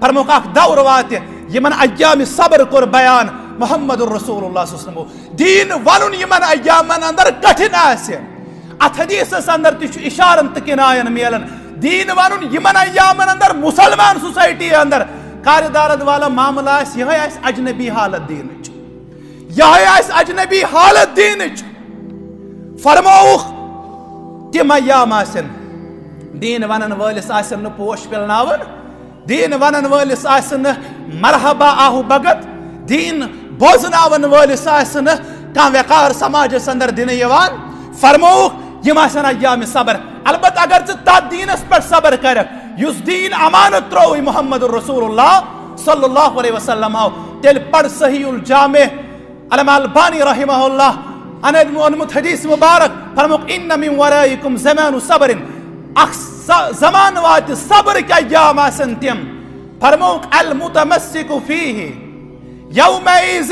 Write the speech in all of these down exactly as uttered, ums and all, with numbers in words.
فرموک اکھ دور واتہِ، یِمن ایام صبر کوٚر بیان محمد رسول اللہ صلی اللہ علیہ وسلم۔ دیٖن ونُن یِمن ایامن اندر کٹھن آسہِ۔ اتھ حدیثس اندر تہِ چھُ اشارن تہٕ کناین میلان۔ دیٖن ونُن یِمن ایامن اندر مسلمان سوسائٹی اندر کارِ دارد والا معاملہٕ آسہِ، یِہوٚے آسہِ اجنبی حالت دیٖنٕچ، یِہوٚے آسہِ اجنبی حالت دیٖنٕچ۔ فرمووُکھ، تِم ایام آسن، دیٖن ونن وٲلِس آسن نہٕ پوش پِلناوان، دیٖن ونن وٲلِس آسہِ نہٕ مرحبا آہو بھگت، دیٖن بوزناون وٲلِس آسہِ نہٕ کانٛہہ وقار سماجس اندر دِنہٕ یِوان۔ فرمووُکھ، یِم آسن ایام صبر۔ البتہ اگر ژٕ تتھ دیٖنس پٮ۪ٹھ صبر کرکھ یُس دیٖن امانت ترٛووُے محمد رسول اللہ صلی اللہ علیہ وسلم، تیٚلہِ پڑ صحیح الجامع، علامہ البانی رحمہ اللہ ان اوٚنمُت حدیث مبارک، فرموک، ان من ورائکم زمان صبر، اکھ س-، زمان واتہِ صبر کہِ ایام آسن تِم۔ فرموک، المتمسک فیہ یومئذ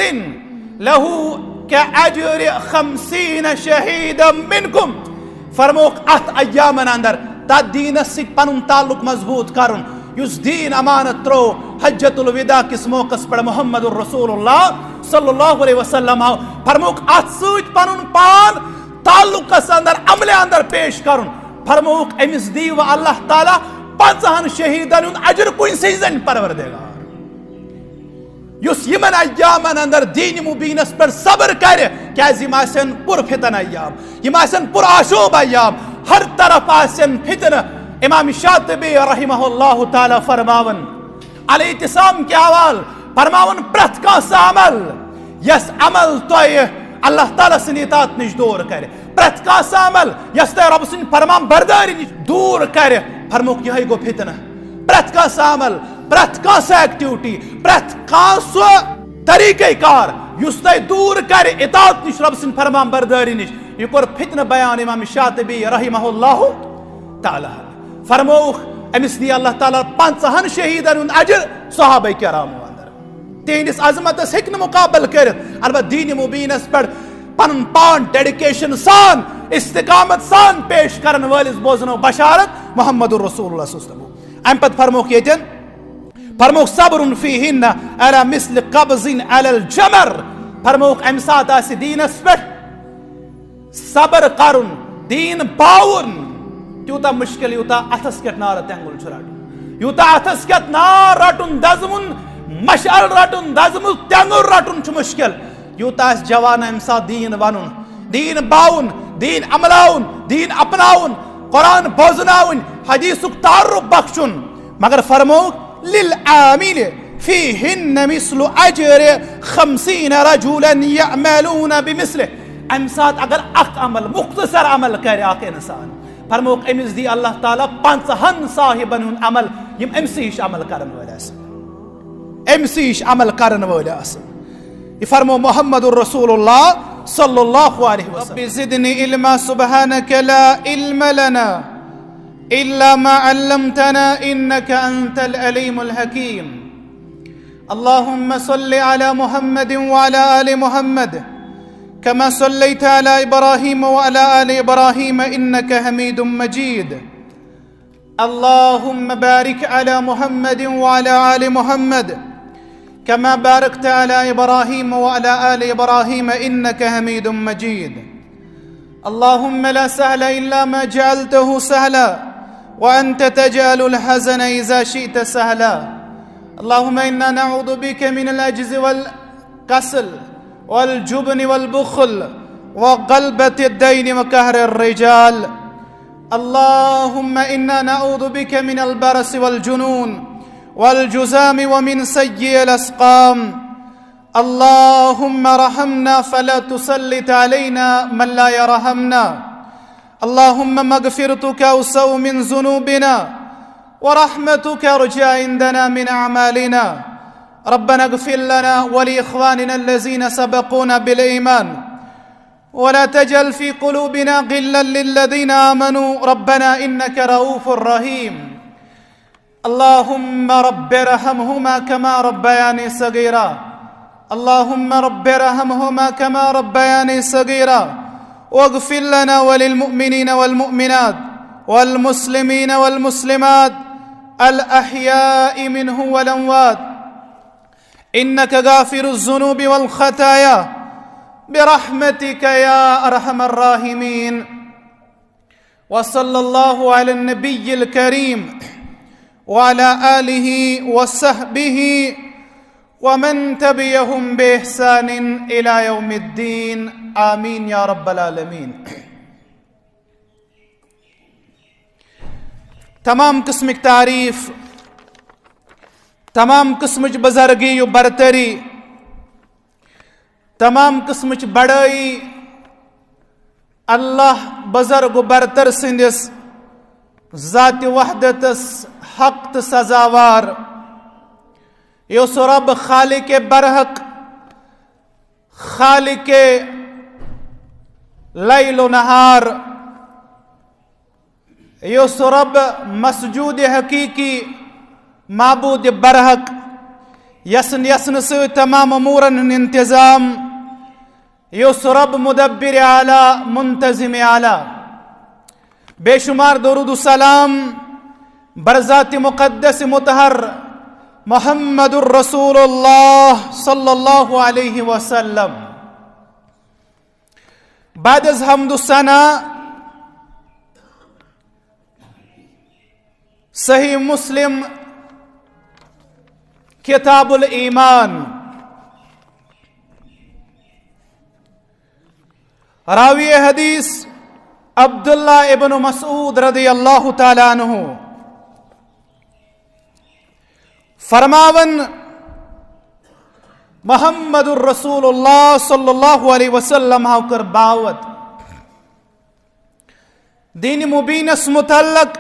لہ کاجر خمسین شہیدا منکم۔ فرموک، اتھ ایامن اندر تتھ دیٖنس سۭتۍ پنُن تعلق مضبوط کرُن یُس دیٖن امانت ترٛوو حجۃ الوداع کِس موقعس پٮ۪ٹھ محمد رسول اللہ صلی اللہ علیہ وسلم۔ فرموک، اتھ سۭتۍ پنُن پان تعلقس اندر، عملہِ اندر پیش کرُن۔ فرموک، أمِس دِیہِ وۄنۍ اللہ تعالیٰ پنٛژاہن شہیدن ہُنٛد اجر کُنسٕے زٔنۍ پروردگار۔ یُس یِمن ایامن اندر دیٖن مبیٖنس پٮ۪ٹھ صبر کرِ، کیازِ یِم آسن پر فتن ایام، یِم آسن پر آشوب ایام، ہر طرف آسن فتنہٕ۔ امام شاطبی رحمہ اللہ تعالیٰ فرماون، الاعتصام کہِ حوالہٕ فرماون، پرٛٮ۪تھ کانٛہہ سُہ عمل، یس عمل تۄہہِ اللہ تعالیٰ سٕنٛدِ اطاعت نِش دوٗر کرِ، پرٛٮ۪تھ کانٛہہ سُہ عمل یس تۄہہِ رۄب سٕنٛدِ فرمان بردٲری نِش دوٗر کرِ، فرموک، یِہوٚے گوٚو فتنہٕ۔ پرٛٮ۪تھ کانٛہہ سُہ عمل، پرٛٮ۪تھ کانٛہہ سُہ ایکٹیوٹی، پرٛٮ۪تھ کانٛہہ سُہ طریٖقہ کار یُس تۄہہِ دوٗر کرِ اطاعت نِش، رۄب سٕنٛدِ فرمان بردٲری نِش، یہِ کوٚر فتنہٕ بیان امام شاطبی رحمہ اللہ تعالیٰ۔ فرمووُکھ، أمِس دِیہِ اللہ تعالیٰ پنٛژاہن شہیدن ہُنٛد اجر صحابہ کرامو اندر۔ تِہنٛدِس عظمتس ہیٚکہِ نہٕ مقابلہٕ کٔرِتھ، البتہ دیٖن مبیٖنس پٮ۪ٹھ پنُن پان ڈیڈیکیشن سان، استقامت سان پیش کرن وٲلِس بوزنو بشارت محمد رسول اللہ صلی اللہ علیہ وسلم۔ امہِ پتہٕ فرمووُکھ ییٚتٮ۪ن، فرمووُکھ، صبر فیہن علی مثل قبض علی الجمر۔ فرمووُکھ، امہِ ساتہٕ آسہِ دیٖنس پٮ۪ٹھ صبر کرُن، دیٖن باوُن تیوٗتاہ مُشکِل، یوٗتاہ اَتھس کٮ۪تھ نارٕ تٮ۪نٛگُل چھُ رَٹُن، یوٗتاہ اَتھس کٮ۪تھ نار رَٹُن، دَزوُن مشعل رَٹُن، دَزوُن تٮ۪نٛگُل رَٹُن چھُ مُشکِل، یوٗتاہ آسہِ جوان اَمہِ ساتہٕ دیٖن وَنُن، دیٖن باوُن، دیٖن عملاوُن، دیٖن اپناوُن، قرآن بوزناوٕنۍ، حدیثُک تعارُف بخشُن۔ مگر فرمووُکھ، للعامل فیہن مثل اجر خمسین رجلا یعملون بمثلہ۔ امہِ ساتہٕ اگر اکھ عمل، مختصر عمل کرِ اکھ انسان، فرمووُکھ، أمِس دی اللہ تعالیٰ پنٛژاہن صاحبن ہُنٛد عمل، یِم أمۍ سٕے ہِش عمل کرن وٲلۍ آسن، أمۍ سٕے ہِش عمل کرن وٲلۍ آسن۔ یہِ فرمو محمد رسول اللہ صلی اللہ علیہ وسلم۔ رب زدنی علما، سبحانک لا علم لنا إلا ما علمتنا إنك أنت العليم الحكيم. اللهم صل على محمد وعلى آل محمد كما صليت على إبراهيم وعلى آل إبراهيم إنك حميد مجيد. اللهم بارك على محمد وعلى آل محمد كما باركت على إبراهيم وعلى آل إبراهيم إنك حميد مجيد. اللهم لا سهل إلا ما جعلته سهلا وأنت تجعل الحزن إذا شئت سهلا. اللهم إنا نعوذ بك من العجز والكسل والجبن والبخل وغلبة الدين وقهر الرجال. اللهم إنا نعوذ بك من البرص والجنون والجذام ومن سيء الأسقام. اللهم ارحمنا فلا تسلط علينا من لا يرحمنا. اللهم مغفرتك أوسع من ذنوبنا ورحمتك أرجى عندنا من أعمالنا. ربنا اغفر لنا ولإخواننا الذين سبقونا بالإيمان ولا تجعل في قلوبنا غلا للذين آمنوا ربنا إنك رؤوف رحيم. اللهم رب ارحمهما كما ربياني صغيرا. اللهم رب ارحمهما كما ربياني صغيرا. واغفر لنا وللمؤمنين والمؤمنات والمسلمين والمسلمات الأحياء منهم والأموات، إنك غافر الذنوب والخطايا، برحمتك يا أرحم الراحمين. وصلى الله على النبي الكريم وعلى آله وصحبه ومن تبعهم بإحسان إلى يوم الدين. آمين يا رب العالمين. تمام قسمٕچ تعریف، تمام قسمٕچ بزرگی و برتری، تمام قسمٕچ بڑٲیی اللہ بزرگ و برتر سٕنٛدِس ذات وحدتس حق تہٕ سزاوار، یُس رب خالق برحق، خالق لیل و نہار، یُس رب مسجود حقیقی، معبود برحق، یسن یسن سۭتۍ تمام امورن ہُنٛد انتظام، یُس رب مدبر اعلیٰ، منتظم اعلیٰ۔ بے شمار درود و سلام بر ذات مقدس مطہر محمد الرسول اللہ صلی اللہ علیہ وسلم۔ بعد از حمد و ثنا، صحیح مسلم، کتاب الایمان، راوی حدیث عبداللہ ابن مسعود رضی اللہ تعالیٰ عنہ فرماون، محمد الرسول اللہ صلی اللہ علیہ وسلم ہاو کر باوت دین مبینس متعلق،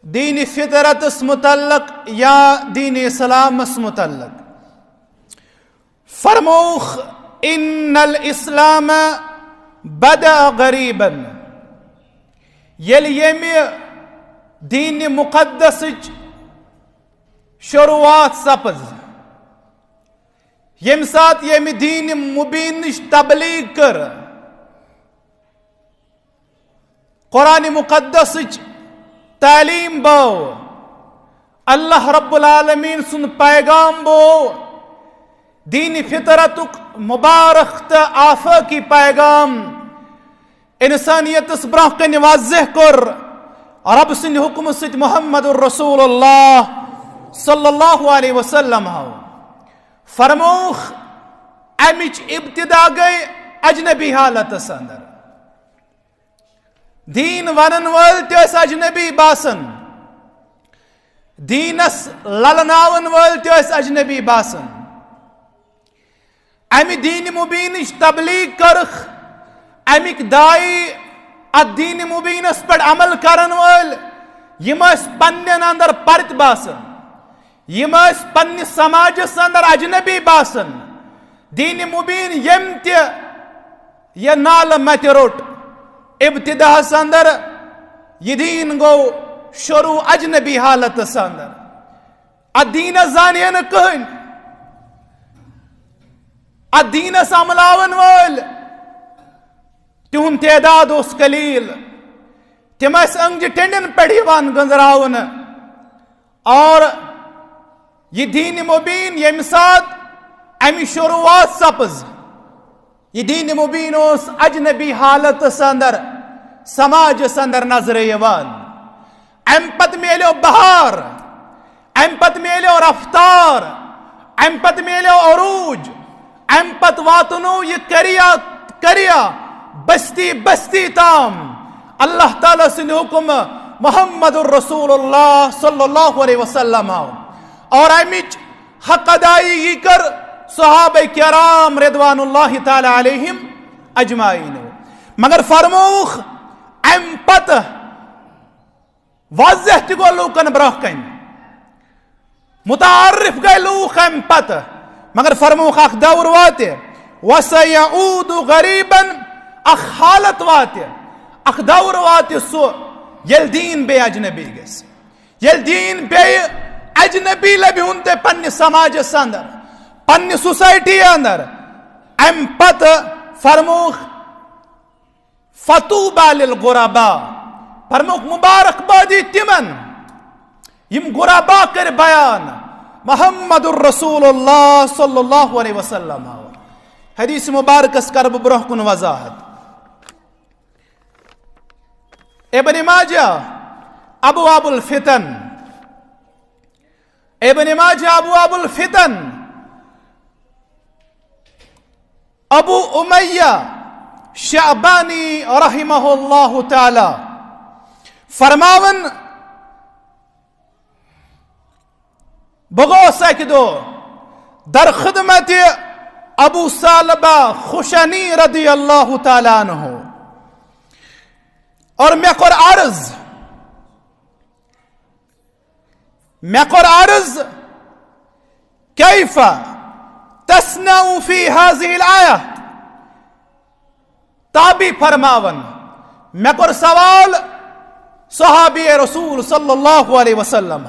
دین فطرتس متعلق یا دین اسلامس متعلق۔ فرموخ، ان الاسلام بدأ غریبا، ییٚلہِ ییٚمہِ دین مقدسٕچ شروعات سپٕز، ییٚمہِ ساتہٕ ییٚمہِ دین مبینٕچ تبلیغ کٔر، قرآن مقدسٕچ تعلیٖم بٲو، اللہ رب العالمین سُنٛد پیغام بوو، دین فطرتُک مبارک تہٕ آفٲقی پیغام انسانیتس برٛونٛہہ کنہِ واضح کوٚر رب سٕنٛدِ حکمہٕ سۭتۍ محمد الرسول اللہ صلی اللہ علیہ وسلم ہاو۔ فرمووُکھ، امِچ ابتدا گٔے اجنبی حالتس اندر۔ دین ونن وٲلۍ تہِ ٲسۍ اجنبی باسان، دینس للناون وٲلۍ تہِ ٲسۍ اجنبی باسان۔ امہِ دین مبینٕچ تبلیغ کٔرٕکھ، امِکۍ داعی اتھ دین مبینس پٮ۪ٹھ عمل کرن وٲلۍ، یِم ٲسۍ پننٮ۪ن اندر پرت باسان، یِم ٲسۍ پننِس سماجس اندر اجنبی باسان۔ دین مبین ییٚمۍ تہِ یہِ نالہٕ متہِ روٚٹ، ابتداہس اندر یہِ دین گوٚو شروع اجنبی حالتس اندر۔ اتھ دینس زانہِ ہے نہٕ کٕہٕنۍ۔ اتھ دینس عملاون وٲلۍ، تِہُنٛد تعداد اوس قلیل۔ تِم ٲسۍ أنٛگجہِ ٹیٚنٛڈٮ۪ن پٮ۪ٹھ یِوان گٔنٛزراونہٕ۔ اور یہِ دین مبین ییٚمہِ ساتہٕ امہِ شروعات سپٕز، یہِ دین مبین اوس اجنبی حالتس اندر، سماجس اندر نظرِ یِوان۔ امہِ پتہٕ میلیو بہار، امہِ پتہٕ میلیو رفتار، امہِ پتہٕ میلیو عروج، امہِ پتہٕ واتنو یہِ کریا کریا بستی بستی تام۔ اللہ تعالیٰ سٕنٛدِ حکم محمد الرسول اللہ صلی اللہ علیہ وسلم آو اور امِچ حق ادائیگی کٔر صحابہ کرام رضوان اللہ تعالیٰ علیہم اجمعین۔ مگر فرمووُکھ، امہِ پتہٕ واضح تہِ گوٚو لوٗکن برٛونٛہہ کنہِ، متعارف گٔے لوٗکھ امہِ پتہٕ۔ مگر فرمووُکھ، اکھ دور واتہِ، وسیعود غریبن، اکھ حالت واتہِ، اکھ دور واتہِ سُہ، ییٚلہِ دین بیٚیہِ اجنبی گژھِ۔ ییٚلہِ دین بیٚیہِ اجنبی لبہِ ہُن تہِ پننِس سماجس اندر، پننہِ سوسائٹی اندر، امہِ پتہٕ فرمووُکھ، فطوبی للغرباء، فرمووُکھ، مبارک بادی تِمن، یِم غربا کٔرۍ بیان محمد رسول اللہ صلی اللہ علیہ وسلم۔ حدیث مبارکس کرٕ بہٕ برونٛہہ کُن وضاحت۔ ابن ماجہ، ابواب الفتن، ابن ماجہ، ابواب الفتن، ابو امیہ شعبانی رحمہ اللہ تعالی فرماون، بہٕ گوس اکہِ دۄہ در خدمت ابو ثعلبہ خشنی رضی اللہ تعالی عنہ، اور مےٚ کوٚر عرض، مےٚ کوٚر عرض، کیف تصنع فی هذه الآیہ؟ تابی فرماون، مےٚ کوٚر سوال صحابی رسول صلی اللہ علیہ وسلم،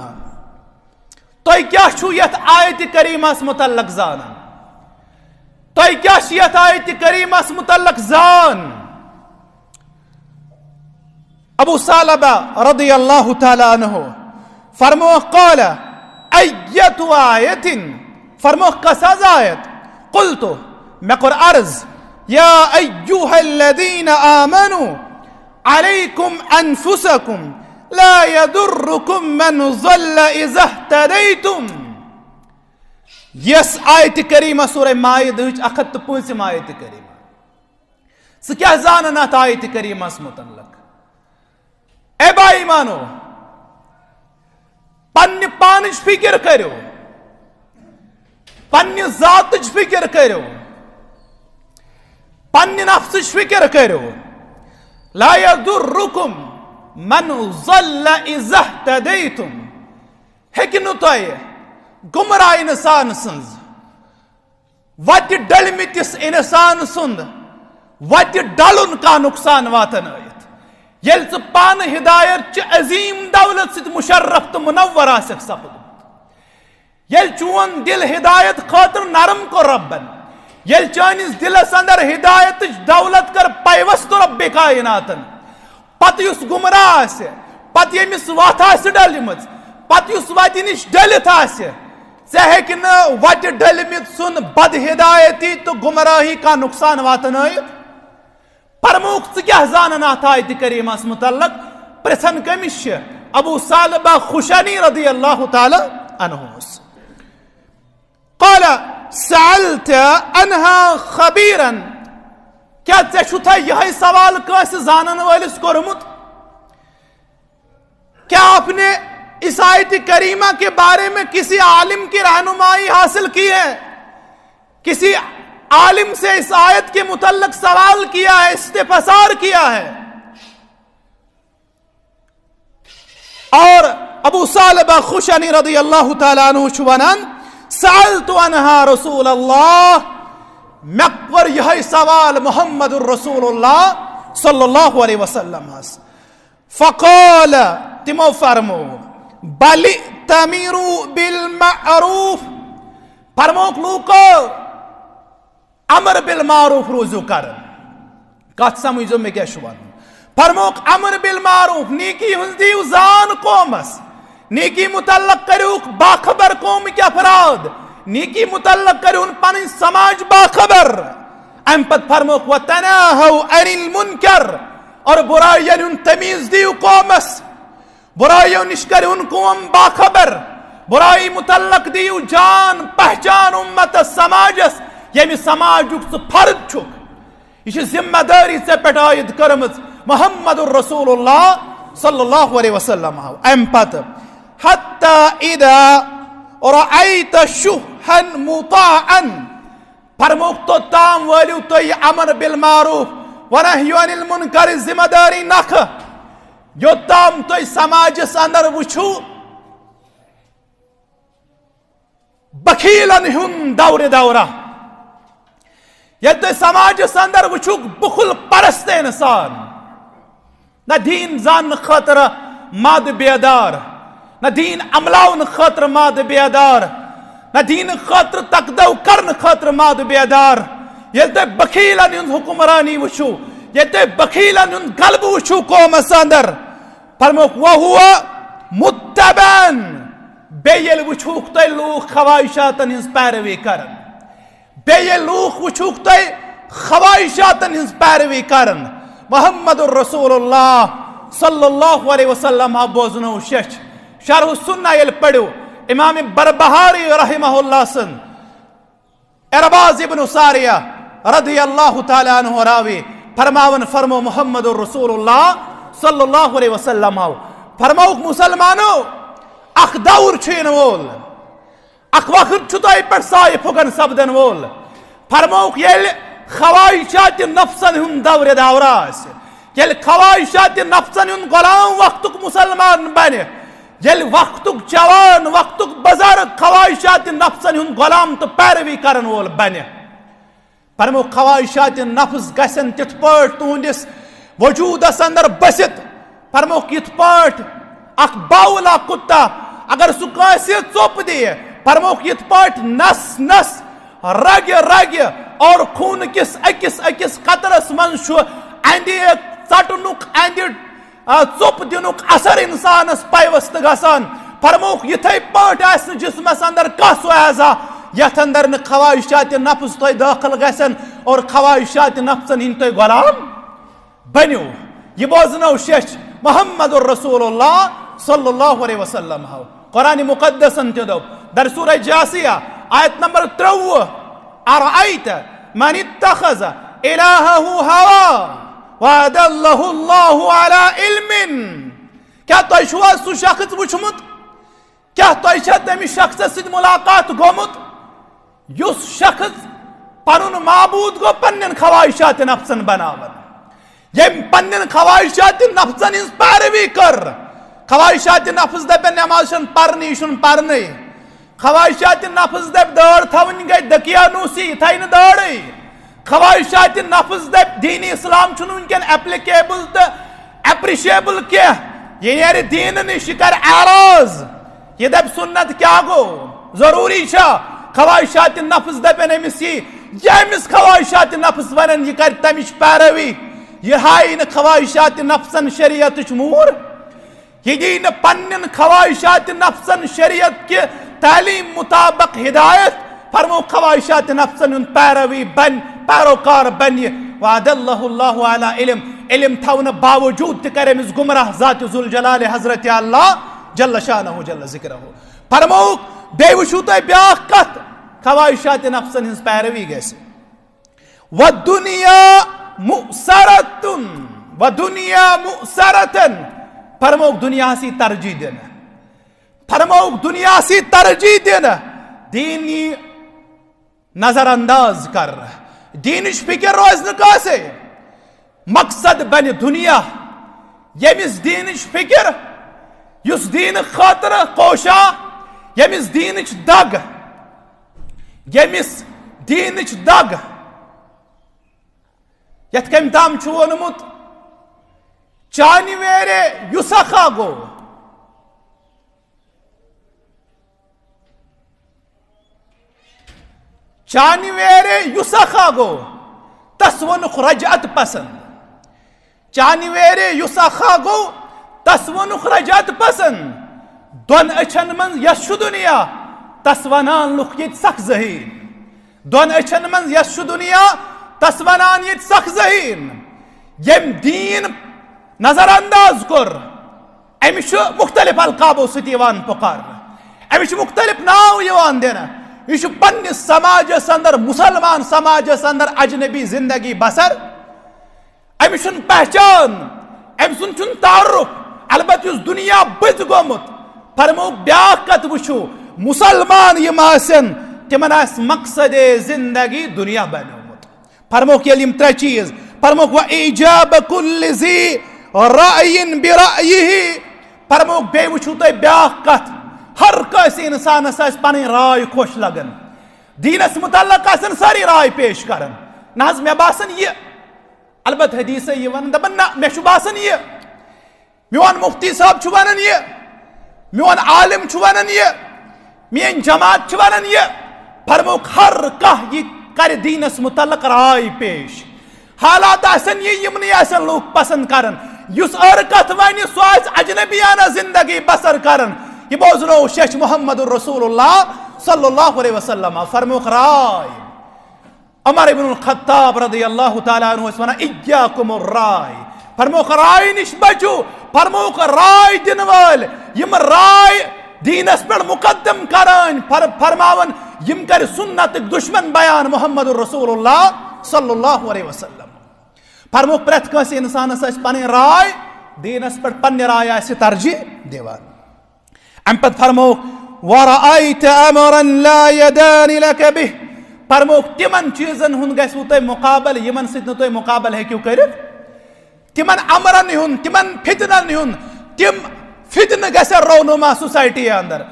تُہۍ کیٛاہ چھُو یتھ آیت کریمس متعلق زانان؟ تُہۍ کیٛاہ چھِ یتھ آیت کریمس متعلق زان؟ ابو ثعلبہ رضی اللہ تعالی عنہ فرمووکھ، قال ایت آیت، فرمووکھ، کس حظ آیت؟ قلت، مےٚ کوٚر عرض، یا ایھا الذین آمنوا علیکم انفسکم لا یضرکم من ضل اذا اہتدیتم۔ یس آیت کریمہ سورہ مائدہٕچ اکھ ہتھ تہٕ پٲنٛژِم آیت کریمہ۔ ژٕ کیٛاہ زانان اتھ آیت کریمس متعلق؟ اے با ایمانو، پننہِ پانٕچ فکر کٔرِو، پننہِ ذاتٕچ فکر کٔرِو، پننہِ نفسٕچ فکر کٔرِو۔ لا یضرکم من ضل اذا اہتدیتم۔ ہیٚکہِ نہٕ تۄہہِ گمراہ انسان سٕنٛز وتہِ ڈٔلمٕتِس انسان سُنٛد وتہِ ڈلُن کانٛہہ نقصان واتنٲیِتھ۔ ییٚلہِ ژٕ پانہٕ ہدایت چہِ عظیم دولت سۭتۍ مشرف تہٕ منور آسکھ سپدمُت، ییٚلہِ چون دل ہدایت خٲطرٕ نرم کوٚر ربن، ییٚلہِ چٲنِس دلس اندر ہدایتٕچ دولت کٔر پیوست رب کائناتن، پتہٕ یُس گمراہ آسہِ، پتہٕ ییٚمِس وتھ آسہِ ڈٔلمٕژ، پتہٕ یُس وتہِ نِش ڈٔلِتھ آسہِ، ژےٚ ہیٚکہِ نہٕ وتہِ ڈٔلمٕتۍ سُنٛد بد ہدایتی تہٕ گمراہی کانٛہہ نقصان واتنٲیِتھ۔ فرمووُکھ، ژٕ کیٛاہ زانان اتھ آیتِ کریمس متعلق؟ پرژھان کٔمِس چھِ؟ ابو ثعلبہ خشنی رضی اللہ تعالی عنہ۔ قال سألت عنها خبيرا، کیا ژےٚ چھُتھا یہے سوال کٲنٛسہِ زانن وٲلِس کوٚرمُت؟ کیا آپ نے اس آیت کریمہ کے بارے میں کسی عالم کی رہنمائی حاصل کی ہے؟ کسی عالم سے اس آیت کے متعلق سوال کیا ہے، استفسار کیا ہے؟ اور ابو ثعلبہ خشنی رضی اللہ تعالیٰ عنہ چھُ ونان، سألت عنها رسول اللہ، مےٚ کوٚر یِہوٚے سوال محمد رسول اللہ صلی اللہ علیہ وسلم ہس۔ فقال، تِمو فرمو، بل ائتمروا بالمعروف، فرموکھ لوٗکو، امر بالمعروف روٗزِو کران۔ کتھ سمجھو مےٚ کیٛاہ چھُ ونُن۔ فرموکھ امر بالمعروف، نیکی ہٕنٛز دِیِو زان قومس۔ نیکی متعلق کٔرِوکھ باخبر قومٕکۍ افراد۔ نیکی متعلق کٔرِہُن پنٕنۍ سماج باخبر۔ امہِ پتہٕ فرموکھ وتناہوا عن المنکر، اور برائیَن ہُنٛد تمیٖز دِیِو قومس۔ برائیو نِش کٔرِہُن قوم باخبر۔ برائی متعلق دِیِو جان پہچان امتس سماجس، ییٚمہِ سماجُک ژٕ فرد چھُکھ۔ یہِ چھِ ذمہ دٲری ژےٚ پٮ۪ٹھ عائد کٔرمٕژ محمد رسول اللہ صلی اللہ علیہ وسلم۔ امہِ پتہٕ حتی اذا رأیت شحا مطاعا، فرموکھ، توٚتام وٲلِو تُہۍ یہِ امر بالمعروف و نہی عن المنکر ذمہ دٲری نکھٕ، یوٚتام تُہۍ سماجس اندر وٕچھِو بخیلن ہُنٛد دورِ دورہ۔ ییٚلہِ تُہۍ سماجس اندر وٕچھِو بخل پرست انسان، نہ دین زاننہٕ خٲطرٕ مادٕ بیدار، نہ دین عملاونہٕ خٲطرٕ مادٕ بیدار، نہ دین خٲطرٕ تقدو کرنہٕ خٲطرٕ مادٕ بیدار۔ ییٚلہِ تُہۍ بخیلن ہُنٛد حکمرانی وٕچھِو، ییٚلہِ تُہۍ بخیلن ہُنٛد غلبہٕ وٕچھِو قومس اندر، فرموکھ، وہو متبعن۔ بیٚیہِ ییٚلہِ وٕچھوُکھ تۄہہِ لوٗکھ خواہشاتن ہٕنٛز پیروی کران، بیٚیہِ ییٚلہِ لوٗکھ وٕچھوُکھ تۄہہِ خواہشاتن ہٕنٛز پیروی کران، محمد رسول اللہ صلی اللہ علیہ وسلم ہا بوزنو شیچھ۔ شرح السنہ ییٚلہِ پٔرِو، امام بربہاری رحمہ اللہ سٕنٛد عرباض ابن ساریہ رضی اللہ تعالیٰ عنہ راوی فرماون، فرمو محمد رسول اللہ صلی اللہ علیہ وسلم ہو، فرموک مسلمانو، اکھ دور چھُ یِنہٕ وول، اکھ وقت چھُ تۄہہِ پٮ۪ٹھ سایہِ پھُکن سپدن وول۔ فرموک ییٚلہِ خواہشات نفسن ہُنٛد دورِ دورٕ آسہِ، ییٚلہِ خواہشات نفسن ہُنٛد غلام وقتُک مسلمان بنہِ، ییٚلہِ وقتُک جوان، وقتُک بزرگ خواہشات نفسن ہُنٛد غلام تہٕ پیروی کرن وول بنہِ، فرموک خواہشات نفس گژھن تِتھ پٲٹھۍ تُہنٛدِس وجودس اندر بٔسِتھ، فرموک یِتھ پٲٹھۍ اکھ باولا کتا اگر سُہ کٲنٛسہِ ژوٚپ دِیہِ، فرموک یِتھ پٲٹھۍ نس نس، رگہِ رگہِ اور خوٗنہٕ کِس أکِس أکِس قطرس منٛز چھُ اندِ ژٹنُک، اندِ آ، ژوٚپ دِنُک اثر انسانس پیوست گژھان۔ فرمووُکھ، یِتھے پٲٹھۍ آسہِ نہٕ جسمس اندر کانٛہہ سُہ اعضا یتھ اندر نہٕ خواہشات نفس تۄہہِ دٲخل گژھن اور خواہشات نفسن ہٕنٛدۍ تُہۍ غلام بٔنِو۔ یہِ بوزنو شیچھ محمد رسول اللہ صلی اللہ علیہ وسلم ہو۔ قرآن مقدسن تہِ دوٚپ، در سورہ جاثیہ، آیت نمبر ترٛوُہ، "ارأیت من اتخذ الہہ ہوا واضلہ اللہ علی علم"۔ کیٛاہ تۄہہِ چھُوا سُہ شخص وُچھمُت؟ کیٛاہ تۄہہِ چھا تٔمِس شخصس سۭتۍ ملاقات گوٚمُت، یُس شخص پنُن معبوٗد گوٚو پننٮ۪ن خواہشات نفسن بناوان؟ ییٚمۍ پننٮ۪ن خواہشات نفسن ہٕنٛز پیروی کٔر۔ خواہشات نفس دپن نماز چھنہٕ پرنٕے، یہِ چھُنہٕ پرنٕے۔ خواہشات نفس دپہِ دٲڑ تھاوٕنۍ گٔے دقیانوسی، یہِ تھایہِ نہٕ دٲڑٕے۔ خواہشات نفس دپہِ دین اسلام چھُنہٕ وٕنکٮ۪ن applicable تہٕ appreciable کینٛہہ، یہِ نیرِ دین نِش، یہِ کرِ اعراض۔ یہِ دپہِ سنت کیٛاہ گوٚو، ضروٗری چھا؟ خواہشات نفس دپن أمِس یی، ییٚمِس خواہشات نفس ونن، یہِ کرِ تمِچ پیروی۔ یہِ ہایہِ نہٕ خواہشات نفسن شریعتٕچ موٗر، یہِ دِیہِ نہٕ پننٮ۪ن خواہشات نفسن شریعت کہِ تعلیٖم مطابق ہدایت۔ فرمو خواہشات نفسن ہُنٛد پیروی بن، پیروکار بنہِ۔ وعد اللہ اللہ علی علم، علم تھاونہٕ باوجود تہِ کرِ أمِس گمراہ ذات ذوالجلال حضرت اللہ جل شانہ جل ذکرہ۔ فرمووُکھ، بیٚیہِ وٕچھِو تُہۍ بیٛاکھ کتھ، خواہشات نفسن ہٕنٛز پیروی گژھِ۔ "ودنیا مؤثرتن، ودنیا مؤثرتن"، فرمووُکھ دنیاہس یی ترجیح دِنہٕ، فرمووُکھ دنیاہس یی ترجیح دِنہٕ، دین یی نظر انداز کرنہٕ، دینٕچ فکر روزِ نہٕ کٲنٛسے۔ مقصد بنہِ دنیا، ییٚمِس دینٕچ فکر، یُس دینہٕ خٲطرٕ کوشاں، ییٚمِس دینٕچ دگ، ییٚمِس دینٕچ دگ، یتھ کٔمۍ تام چھُ ووٚنمُت، "چانہِ ویرے یُس اکھا گوٚو، چانہِ ویرے یُس اکھا گوٚو، تس ووٚنُکھ رجعت پسند۔" چانہِ ویرے یُس اکھا گوٚو، تس ووٚنُکھ رجعت پسند۔ دۄن أچھن منٛز یۄس چھُ دُنیا، تس ونان لُکھ ییٚتہِ سخ ذہین۔ دۄن أچھن منٛز یۄس چھُ دُنیا، تس ونان ییٚتہِ سخ ذہین۔ ییٚمۍ دیٖن نظر انداز کوٚر، أمِس چھُ مُختٔلِف القابو سۭتۍ یِوان پُکارنہٕ، أمِس چھُ مُختٔلِف ناو یِوان دِنہٕ۔ یہِ چھُ پننِس سماجس اندر، مُسلمان سماجس اندر اجنبی زندگی بسر۔ أمِس چھُنہٕ پہچان، أمۍ سُنٛد چھُنہٕ تعارُف۔ البتہٕ یُس دُنیا بٔزۍ گوٚمُت، فرموو بیٛاکھ کتھ وٕچھِو، مُسلمان یِم آسن، تِمن آسہِ مقصد زندگی دُنیا بنیومُت۔ فرمووُکھ ییٚلہِ یِم ترٛےٚ چیٖز، فرمووُکھ "وَإِعْجَابَ كُلِّ ذِي رَأْيٍ بِرَأْيِهِ"، فرمووُکھ بیٚیہِ وٕچھِو تُہۍ بیٛاکھ کتھ، ہر کٲنٛسہِ انسانس آسہِ پنٕنۍ راے خۄش لگان، دیٖنس متعلق آسن سٲری راے پیش کران، نہ حظ مےٚ باسان یہِ، البتہٕ حدیثے یہِ ونان، دپان نہ مےٚ چھُ باسان یہِ، میون مفتی صٲب چھُ ونان یہِ، میون عالم چھُ ونان یہِ، میٲنۍ جماعت چھِ ونان یہِ۔ فرمووُکھ ہر کانٛہہ یہِ کرِ دیٖنس متعلق راے پیش۔ حالات آسن یہِ، یِمنٕے آسن لوٗکھ پسند کران، یُس أر کتھ ونہِ، سُہ آسہِ اجنبیانہ زندگی بسر کران۔ یہِ بوزنو شیچھ محمد رسول اللہ صلی اللہ علیہ وسلم۔ فرموک راے۔ عمر ابن الخطاب رضی اللہ تعالیٰ عنہ ٲسۍ ونان، "ایاکم الرائے"، فرموک راے نش بچو، فرموک راے دن وٲلۍ، یم راے دینس پٮ۪ٹھ مقدم کران، فر-، فرماون، یم کرِ سنتک دشمن بیان محمد رسول اللہ صلی اللہ علیہ وسلم۔ فرموک پرٛٮ۪تھ کٲنٛسہِ انسانس آسہِ پنٕنۍ راے، دینس پٮ۪ٹھ پننہِ راے آسہِ ترجیح دِوان۔ امہِ پتہٕ فرموک، "ورأیت امرا لا یدان لک بہ"، فرموک تِمن چیزن ہُنٛد گژھِوٕ تۄہہِ مقابل، یِمن سۭتۍ نہٕ تُہۍ مقابل ہیٚکِو کٔرِتھ، تِمن امرن ہُنٛد، تِمن فتنن ہُنٛد، تِم فتنہٕ گژھن رونما سوسائٹی اندر،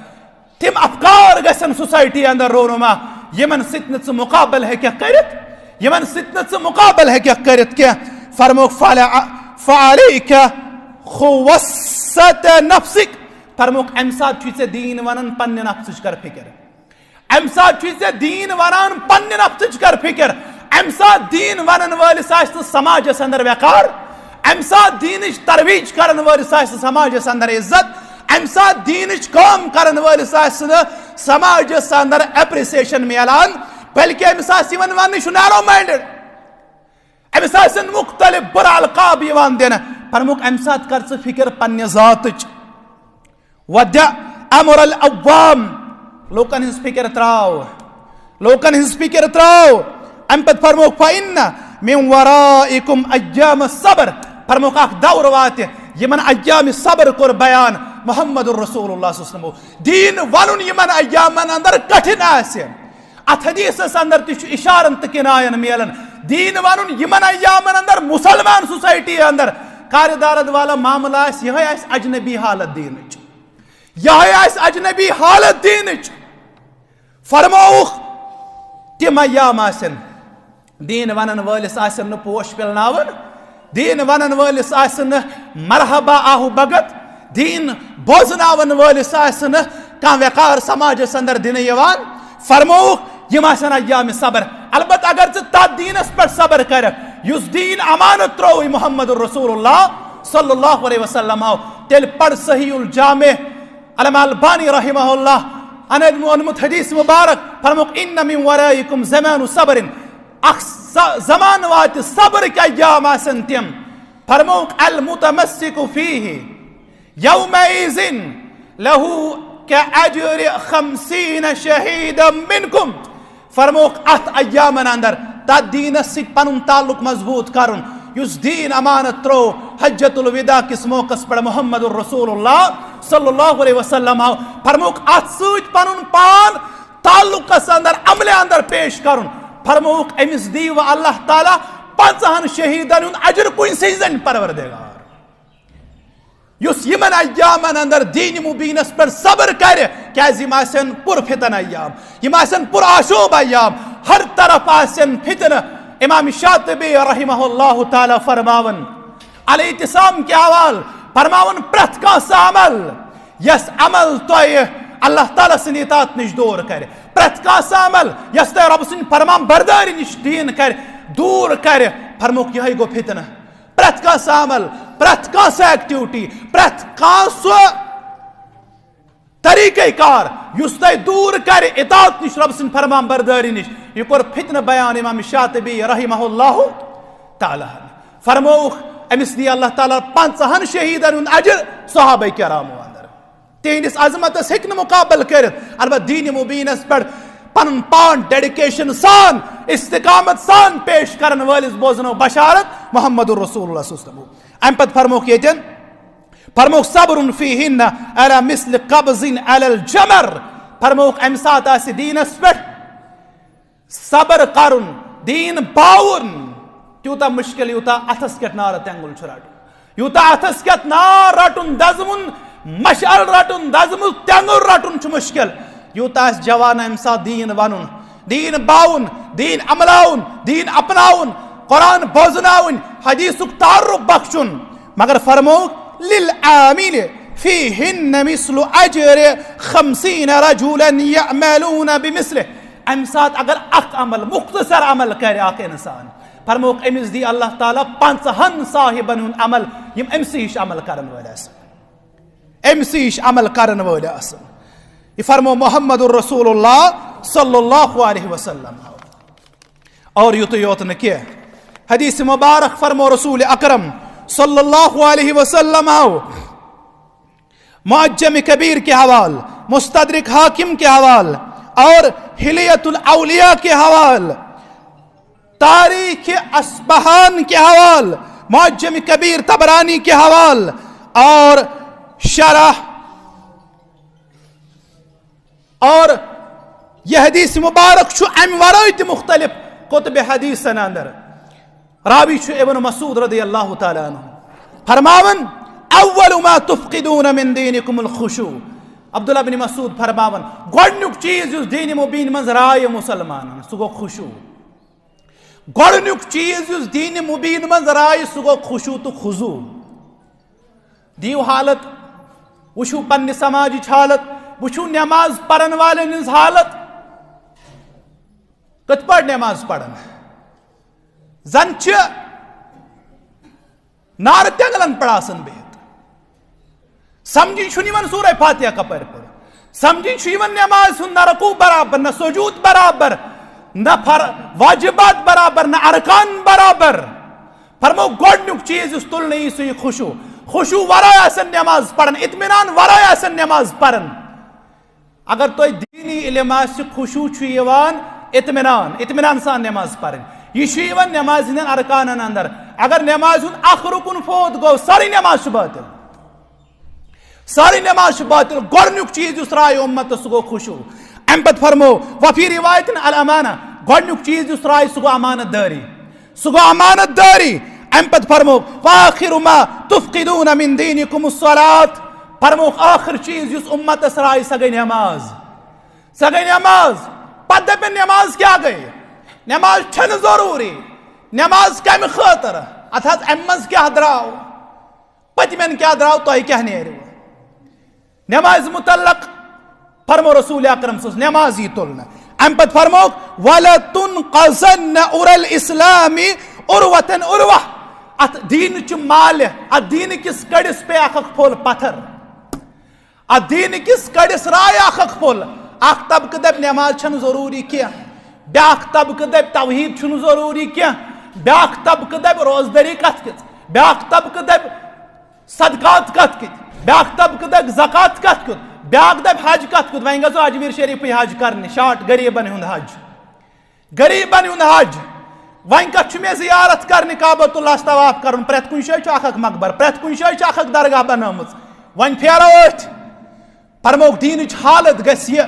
تِم افکار گژھن سوسائٹی اندر رونما، یِمن سۭتۍ نہٕ ژٕ مقابل ہیٚککھ کٔرِتھ، یِمن سۭتۍ نہٕ ژٕ مقابل ہیٚککھ کٔرِتھ کینٛہہ۔ فرموک، "فلا، فعلیک خوست نفسک"، فرموک، امہِ ساتہٕ چھُے ژےٚ دیٖن ونان، پننہِ نفسٕچ کر فکر۔ امہِ ساتہٕ چھُے ژےٚ دیٖن ونان، پننہِ نفسٕچ کر فکر۔ امہِ ساتہٕ دیٖن ونن وٲلِس آسہِ نہٕ سماجس اندر وقار، امہِ ساتہٕ دیٖنٕچ ترویج کرن وٲلِس آسہِ نہٕ سماجس اندر عزت، امہِ ساتہٕ دیٖنٕچ کٲم کرن وٲلِس آسہِ نہٕ سماجس اندر اپریسیشن میلان، بلکہ أمِس آسہِ یِوان وننہٕ، یہِ چھُ narrow minded۔ أمِس آسن مختلف بُرٕ القاب یِوان دِنہٕ۔ فرموک، امہِ ساتہٕ کر ژٕ فکر پننہِ ذاتٕچ۔ ودع امر العوام، لوکن ہٕنٛز فکر تراو، لوکن ہٕنٛز فکر تراو۔ امہِ پتہٕ فرموک، "فإن من ورائکم ایام الصبر"، فرموک، اکھ دور واتہِ، یِمن ایام صبر کوٚر بیان محمد رسول اللہ صلی اللہ علیہ وسلم۔ دیٖن ونُن یِمن ایامن اندر کٹھن آسہِ۔ اتھ حدیثس اندر تہِ چھُ اشارن تہٕ کناین میلان۔ دیٖن ونُن یِمن ایامن اندر مسلمان سوسائٹی اندر کارِ دارد والا معاملہٕ آسہِ، یہے آسہِ اجنبی حالت دیٖنٕچ، یہے آسہِ اجنبی حالت دیٖنٕچ۔ فرمووُکھ، تِم ایام آسن، دیٖن ونن وٲلِس آسن نہٕ پوش پِلناوان، دیٖن ونن وٲلِس آسہِ نہٕ مرحبا آہو بھگت، دیٖن بوزناون وٲلِس آسہِ نہٕ کانٛہہ وقار سماجس اندر دِنہٕ یِوان۔ فرمووُکھ، یِم آسن ایام صبر۔ البتہ اگر ژٕ تتھ دیٖنس پٮ۪ٹھ صبر کرکھ یُس دیٖن امانت ترووُے محمد رسول اللہ صلی اللہ علیہ وسلم، تیٚلہِ پڑھ صحیح الجامع، علامہ البانی رحمہ اللہ، ان اوٚنمُت حدیث مبارک، فرمووُکھ، "ان من ورائکم زمان صبر"، اکھ ز-، زمانہٕ واتہِ صبرٕکۍ ایام آسن تِم۔ فرمووُکھ، "المتمسک فیہ یومئذ لہ کاجر خمسین شہیدا منکم"۔ فرمووُکھ، اتھ ایامن اندر تتھ دیٖنس سۭتۍ پنُن تعلق مضبوط کرُن یُس دیٖن امانت تروو حجۃ الوداع کِس موقعس پٮ۪ٹھ محمد رسول اللہ صلی اللہ علیہ وسلم۔ فرمووُکھ، اتھ سۭتۍ پنُن پان تعلقس اندر، عملہِ اندر پیش کرُن۔ فرمووُکھ، أمِس دِیہِ اللہ تعالیٰ پنٛژاہن شہیدن ہُنٛد اجر کُنسٕے زٔنۍ پروردگار، یُس یِمن ایامن اندر دیٖنِ مبیٖنس پٮ۪ٹھ صبر کرِ، کیازِ یِم آسن پر فتن ایام، یِم آسن پر آشوب ایام، ہر طرف آسن فتنہٕ۔ امام شاطبی رحمہ اللہ تعالیٰ فرماون، الاعتصام کہِ حوالہٕ فرماون، پرٛٮ۪تھ کانٛہہ سُہ عمل یس عمل تۄہہِ اللہ تعالیٰ سٕنٛدِ اطاعت نِش دوٗر کرِ، پرٛٮ۪تھ کانٛہہ سُہ عمل یس تۄہہِ رۄب سٕنٛدِ فرمان بردٲری نِش دیٖن کرِ، دوٗر کرِ، فرمووُکھ، یِہوٚے گوٚو فتنہٕ۔ پرٛٮ۪تھ کانٛہہ سُہ عمل، پرٛٮ۪تھ کانٛہہ سُہ ایکٹیوٹی، پرٛٮ۪تھ کانٛہہ سُہ طریٖقہ کار یُس تۄہہِ دوٗر کرِ اطاعت نِش، رۄب سٕنٛدِ فرمان بردٲری نِش، یہِ کوٚر فتنہٕ بیان امام شاطبی رحمہ اللہ تعالیٰ ہن۔ فرمووُکھ، أمِس دِیہِ اللہ تعالیٰ پنٛژاہن شہیدن ہُنٛد اجر صحابہ کرامو اندر۔ تِہنٛدِس عظمتس ہیٚکہِ نہٕ مقابلہٕ کٔرِتھ، البتہ دیٖنِ مبیٖنس پٮ۪ٹھ پنُن پان ڈیڈیکیشن سان، استقامت سان پیش کرن وٲلِس بوزنو بشارت محمد رسول اللہ صلی اللہ علیہ وسلم۔ امہِ پتہٕ فرمووُکھ ییٚتٮ۪ن، فرمووُکھ، "صبر فیہن علی مثل قبض علی الجمر"۔ فرمووُکھ، امہِ ساتہٕ آسہِ دیٖنس پٮ۪ٹھ صبر کرُن، دیٖن باوُن تیوٗتاہ مُشکِل، یوٗتاہ اَتھس کٮ۪تھ نارٕ تٮ۪نٛگُل چھُ رَٹُن، یوٗتاہ اَتھس کٮ۪تھ نار رَٹُن، دَزوُن مشعل رَٹُن، دَزوُن تٮ۪نٛگُل رَٹُن چھُ مُشکِل، یوٗتاہ آسہِ جوان اَمہِ ساتہٕ دیٖن وَنُن، دیٖن باوُن، دیٖن عملاوُن، دیٖن اپناوُن، قرآن بوزناوٕنۍ، حدیثُک تعارُف بخشُن۔ مگر فرمووُکھ، "للعامل فیہن مثل اجر خمسین رجلا یعملون بمثلہ"۔ امہِ ساتہٕ اگر اکھ عمل، مختصر عمل کرِ اکھ انسان، فرمووُکھ، أمِس دی اللہ تعالیٰ پنٛژاہن صاحبن ہُنٛد عمل، یِم أمۍ سٕے ہِش عمل کرن وٲلۍ آسن، أمۍ سٕے ہِش عمل کرن وٲلۍ آسن۔ یہِ فرموو محمد رسول اللہ صلی اللہ علیہ وسلم۔ اور یُتُے یوت نہٕ کینٛہہ، حدیث مبارک فرموو رسول اکرم صلی اللہ علیہ وسلم معجم کبیر کے حوال، مستدرک حاکم کے حوال اور حلیۃ الاولیاء کے حوال، تاریخ اصفہان کے حوال، معجم کبیر طبرانی کے حوال اور شرح، اور یہ حدیث مبارک چھُ امہِ ورٲے تہِ مختلف کتب حدیثن اندر۔ راوی چھُ ابن مسعود رضی اللہ تعالیٰ عنہ فرماوان، اول ما تفقدون من دینکم الخشوع۔ عبداللہ بن مسعود فرماوان، گۄڈنیُک چیٖز یُس دین مبین منٛز رایہِ مسلمانن، سُہ گوٚو خشوع۔ گۄڈنیُک چیٖز یُس دین مبین منٛز رایہِ، سُہ گوٚو خشوع تہٕ خضوع۔ دیو حالت، وٕچھِو پننہِ سماجٕچ حالت، وٕچھِو نماز پرن والٮ۪ن ہٕنٛز حالت۔ کِتھ پٲٹھۍ نماز پرن؟ زن چھِ نارٕ تٮ۪نٛگلن پٮ۪ٹھ آسان بِہِتھ۔ سمجھی چھُنہٕ یِوان سورہ فاتحہ کپٲرۍ پٔر۔ سمجھی چھُ یِوان نماز ہُنٛد نہ رکوع برابر، نہ سجود برابر، نہ فر-، واجبات برابر، نہ ارکان برابر۔ فرمو، گۄڈنیُک چیٖز یُس تُلنہٕ یی، سُہ یہِ خشوع۔ خشوع ورٲے آسن نماز پران، اطمینان ورٲے آسن نماز پران۔ اگر تۄہہِ دینی علم آسہِ، خشوع چھُ یِوان اطمینان، اطمینان سان نماز پرٕنۍ۔ یہِ چھُ یِوان نمازِ ہٕنٛدٮ۪ن ارکانن اندر۔ اگر نمازِ ہُنٛد اکھ رُکُن فوت گوٚو، سٲرٕے نماز چھُ باطل۔ سٲرٕے نماز چھِ باطل۔ گۄڈٕنیُک چیٖز یُس ترٛایہِ اُمتس، سُہ گوٚو خشوع۔ اَمہِ پتہٕ فرمو، وفی روایتن الامانہ، گۄڈٕنیُک چیٖز یُس ترٛایہِ، سُہ گوٚو امانت دٲری، سُہ گوٚو امانت دٲری۔ اَمہِ پتہٕ فرمو، وآخر ما تفقدون من دینکم الصلاۃ، فرموکھ، ٲخر چیٖز یُس اُمتس ترٛایہِ، سۄ گٔے نماز، سۄ گٔے نماز۔ پتہٕ دٔپِن، نماز کیٛاہ گٔے؟ نماز چھَنہٕ ضروٗری۔ نماز کَمہِ خٲطرٕ؟ اتھ حظ، اَمہِ منٛز کیٛاہ درٛاو؟ پٔتمٮ۪ن کیٛاہ درٛاو، تۄہہِ کیٛاہ نیرِوٕ؟ نمازِ متعلق فرمو رسول اکرم صلی اللہ علیہ وسلم، نماز یی تُلنہٕ۔ اَمہِ پتہٕ فرمووُکھ، ولتنقضن عری الاسلام عروة عروة۔ اتھ دیٖنہٕ چہِ مالہِ، اتھ دیٖنہٕ کِس کٔڑِس پے اکھ اکھ پھوٚل پتھر۔ اتھ دیٖنہٕ کِس کٔڑِس رایہِ اکھ اکھ پھوٚل۔ اکھ طبقہٕ دپہِ نماز چھنہٕ ضروٗری کینٛہہ، بیٛاکھ طبقہٕ دپہِ توحیٖد چھُنہٕ ضروٗری کینٛہہ، بیٛاکھ طبقہٕ دپہِ روزدٲری کتھ کِژھ، بیٛاکھ طبقہٕ دپہِ صدقات کتھ کِتھ، بیٛاکھ طبقہٕ دپہِ زکوٰۃ کتھ کیُتھ، بیٛاکھ دپہِ حج کتھ کیُتھ۔ وۄنۍ گژھو اجمیر شریفٕے حج کرنہِ، شاٹ غریٖبن ہُنٛد حج۔ غریٖبن ہُنٛد حج۔ وۄنۍ کتھ چھُ مےٚ زیارت کرنہِ، کعبۃ اللہس طواف کرُن؟ پرٛٮ۪تھ کُنہِ جایہِ چھُ اکھ اکھ مقبر، پرٛٮ۪تھ کُنہِ جایہِ چھِ اکھ اکھ درگاہ بنٲومٕژ۔ وۄنۍ پھیرو أتھۍ۔ فرمووُکھ، دیٖنٕچ حالت گژھِ یہِ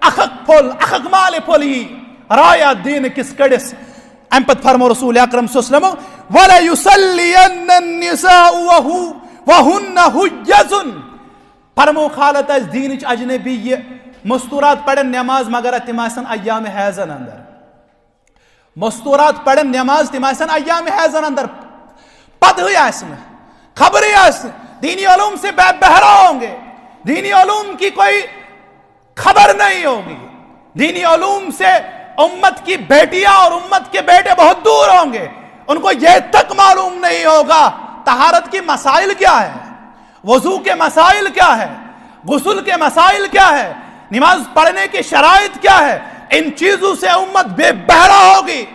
اکھ اکھ پھوٚل، اکھ اکھ مالہِ پھوٚل یی رایہِ اتھ دیٖنہٕ کِس کٔڑِس۔ امہِ پتہٕ فرموو رسول اکرم صلی اللہ علیہ وسلم، ولیصلین النساء وہو-، وہن حجز۔ فرمووُکھ، حالت آسہِ دیٖنٕچ اجنبی یہِ، مستورات پرن نماز مگر تِم آسن ایام حیضن اندر۔ مستورات پرن نماز، تِم آسن ایام حیضن اندر۔ پتہٕے آسہِ نہٕ، خبرٕے آسہِ نہٕ، دینی علوم سے بے بہرا ہوں گے، دینی علوم کی کوئی خبر نہیں ہوگی۔ دینی علوم سے امت کی بیٹیاں اور امت کے بیٹے بہت دور ہوں گے، ان کو یہ تک معلوم نہیں ہوگا طہارت کی مسائل کیا ہے، وضو کے مسائل کیا ہے، غسل کے مسائل کیا ہے، نماز پڑھنے کے شرائط کیا ہے۔ ان چیزوں سے امت بے بہرا ہوگی۔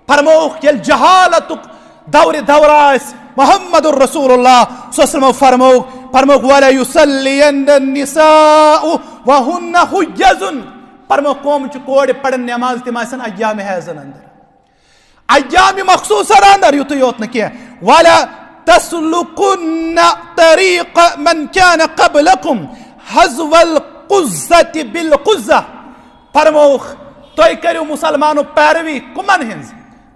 فرمووُکھ، ییٚلہِ جہالتُک دورِ دورٕ آسہِ، محمد رسول اللہ صلی اللہ علیہ وسلم فرمووُکھ، فرمووُکھ، ولیصلین النساء وہن حجز۔ فرمووُکھ، قوم چہِ کورِ پرن نماز، تِم آسن ایام حیضن اندر، ایام مخصوصن اندر۔ یُتُے یوت نہٕ کینٛہہ، ولا تسلکن طریق من کان قبلکم حذو القزة بالقزة۔ فرمووُکھ، تُہۍ کٔرِو مُسلمانو پیروی کٕمن ہٕنٛز؟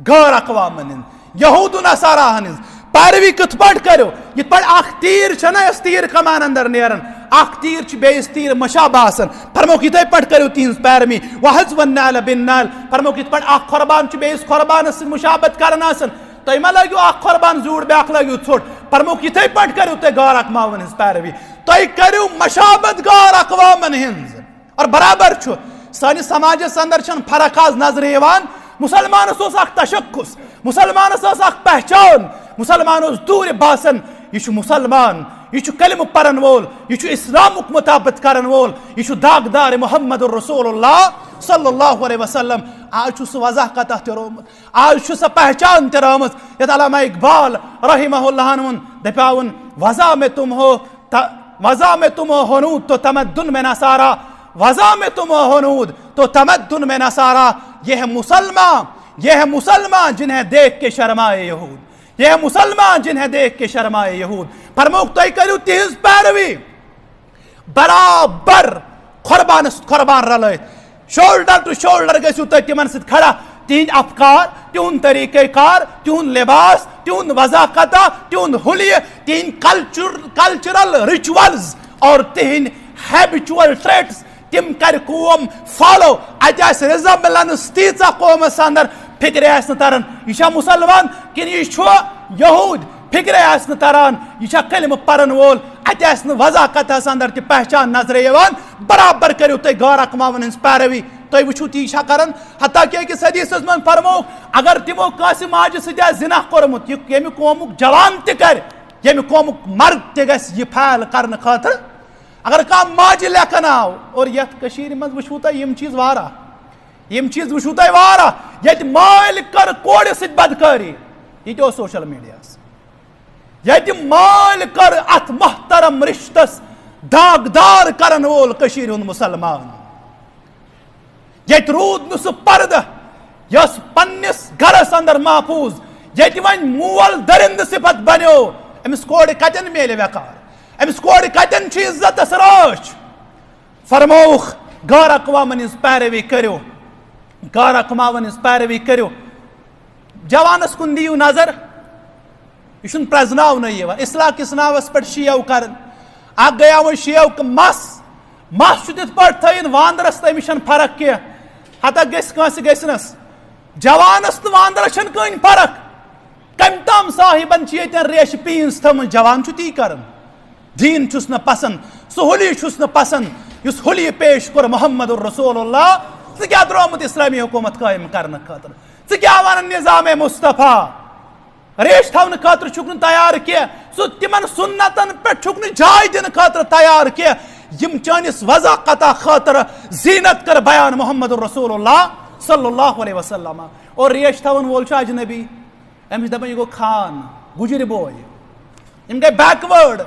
غٲر اقوامن ہٕنٛز، یہود و نصاراہن ہٕنٛز۔ پیروی کِتھ پٲٹھۍ کٔرِو؟ یِتھ پٲٹھۍ اکھ تیٖر چھَنہ یۄس تیٖر کمان اندر نیران، اکھ تیٖر چھِ بیٚیِس تیٖر مُشابہہ آسان۔ فرمووُکھ، یِتھے پٲٹھۍ کٔرِو تِہنٛز پیروی۔ وحذو النعل بالنعل۔ فرمووُکھ، یِتھ پٲٹھۍ اکھ قۄربان چھُ بیٚیِس قۄربانس سۭتۍ مُشابہت کران آسان، تُہۍ ما لٲگِو اکھ قۄربان زیوٗٹھ، بیٛاکھ لٲگِو ژھوٚٹ۔ فرمووُکھ، یِتھے پٲٹھۍ کٔرِو تُہۍ غٲر اقوامن ہٕنٛز پیروی۔ تُہۍ کٔرِو مُشابہت غٲر اقوامن ہٕنٛز۔ اور برابر چھُ، سٲنِس سماجس اندر چھنہٕ فرق آز نظرِ یِوان، مسلمانس اوس اکھ تشخص، مسلمانس ٲس اکھ پہچان، مسلمان اوس دوٗرِ باسان، یہِ چھُ مسلمان، یہِ چھُ کلمہٕ پرن وول، یہِ چھُ اسلامُک مطابق کرن وول، یہِ چھُ داغدار محمد رسول اللہ صلی اللہ علیہ وسلم۔ آز چھُ سُہ وضاحت تہِ رومُت، آز چھُ سۄ پہچان تہِ رٲمٕژ، یتھ علامہ اقبال رحمہ اللہ ہن ووٚن، دپیاوُن، وضع میں تم ہو، ت-، وضع میں تم ہو ہنود تو تمدن میں نصارا، وضع میں تم ہو ہنود تو تمدن میں نصارا، یہ ہے مسلمان، یہ ہے مسلمان جنہیں دیکھ کے شرمائے یہود، یہ ہے مسلمان جنہیں دیکھ کے شرمائے یہود۔ فرموک، تُہۍ کٔرِو تِہنٛز پیروی۔ برابر قربانس قربان رلٲیِتھ، shoulder to shoulder گٔژھِو تُہۍ تِمن سۭتۍ کھڑا۔ تِہنٛدۍ افکار، تِہُنٛد طریقہ کار، تِہُنٛد لباس، تِہُنٛد وضاحت، تِہُنٛد حلیہ، تِہنٛدۍ culture، cultural rituals اور تِہنٛدۍ habitual traits، تِم کرِ قوم follow۔ اتہِ آسہِ resemblance تیٖژاہ قومس اندر، فکرِ آسہِ نہٕ تران، یہِ چھا مسلمان کِنہٕ یہِ چھُ یہود؟ فکرے آسہِ نہٕ تران، یہِ چھا کلمہٕ پرن وول؟ اتہِ آسہِ نہٕ وضاحت اندر تہِ پہچان نظرِ یِوان۔ برابر کٔرِو تُہۍ غٲر اقوامن ہٕنٛز پیروی۔ تُہۍ وٕچھِو، تی چھا کران؟ حتیٰ کہ أکِس حدیثس منٛز فرمووُکھ، اگر تِمو کٲنٛسہِ ماجہِ سۭتۍ آسہِ زِنا کوٚرمُت، یہِ ییٚمہِ قومُک جوان تہِ کرِ، ییٚمہِ قومُک مرد تہِ گژھِ یہِ فعل کرنہٕ خٲطرٕ، اگر کانٛہہ ماجہِ لیکھن آو، اور یتھ کٔشیٖرِ منٛز وٕچھوٕ تۄہہِ یِم چیٖز واریاہ، یِم چیٖز وٕچھِو تُہۍ واریاہ۔ ییٚتہِ مٲلۍ کٔر کورِ سۭتۍ بدکٲری، یہِ تہِ اوس social mediaہس۔ ییٚتہِ مٲلۍ کٔر اتھ محترم رشتس داغدار کرن وول کٔشیٖرِ ہُنٛد مسلمان۔ ییٚتہِ روٗد نہٕ سُہ پردٕ یۄس پننِس گرس اندر محفوظ۔ ییٚتہِ وۄنۍ مول درندٕ صفت بنیو، أمِس کورِ کتٮ۪ن میلہِ وقار؟ أمِس کورِ کتٮ۪ن چھِ عزتس رٲچھ؟ فرمووُکھ، غٲر اقوامن ہٕنٛز پیروی کٔرِو، غٲر اقوامن ہٕنٛز پیروی کٔرِو۔ جوانس کُن دِیِو نظر، یہِ چھُنہٕ پرزناونہٕ یِوان۔ اصلاح کِس ناوس پٮ۪ٹھ شیو کران۔ اکھ گٔیاو وۄنۍ شیو ک-، مس، مس چھُ تِتھ پٲٹھۍ تھٲیِن واندرس تہٕ أمِس چھَنہٕ فرق کینٛہہ۔ ہتا گژھِ کٲنٛسہِ گژھِ نس، جوانس تہٕ واندرس چھَنہٕ کٕہٕنۍ فرق۔ کمہِ تام صاحبن چھِ ییٚتٮ۪ن ریشہِ پیٖنٛژ تھٲومٕژ، جوان چھُ تی کران۔ دیٖن چھُس نہٕ پسند، سُہ حُلی چھُس نہٕ پسند یُس حُلی پیش کوٚر محمد رسول اللہ۔ ژٕ کیٛاہ درٛامُت اسلامی حکوٗمت قٲیِم کرنہٕ خٲطرٕ؟ ژٕ کیٛاہ ونان نظام مصطفیٰ؟ ریش تھاونہٕ خٲطرٕ چھُکھ نہٕ تیار کینٛہہ، سُہ تِمن سُنتن پٮ۪ٹھ چھُکھ نہٕ جاے دِنہٕ خٲطرٕ تیار کینٛہہ، یِم چٲنِس وضع قطع خٲطرٕ زینت کٔر بیان محمد رسول اللہ صلی اللہ علیہ وسلم۔ اور ریش تھاون وول چھُ اجنبی، أمِس چھِ دَپان، یہِ گوٚو خان، گُجِرۍ بوے، یِم گٔے backward،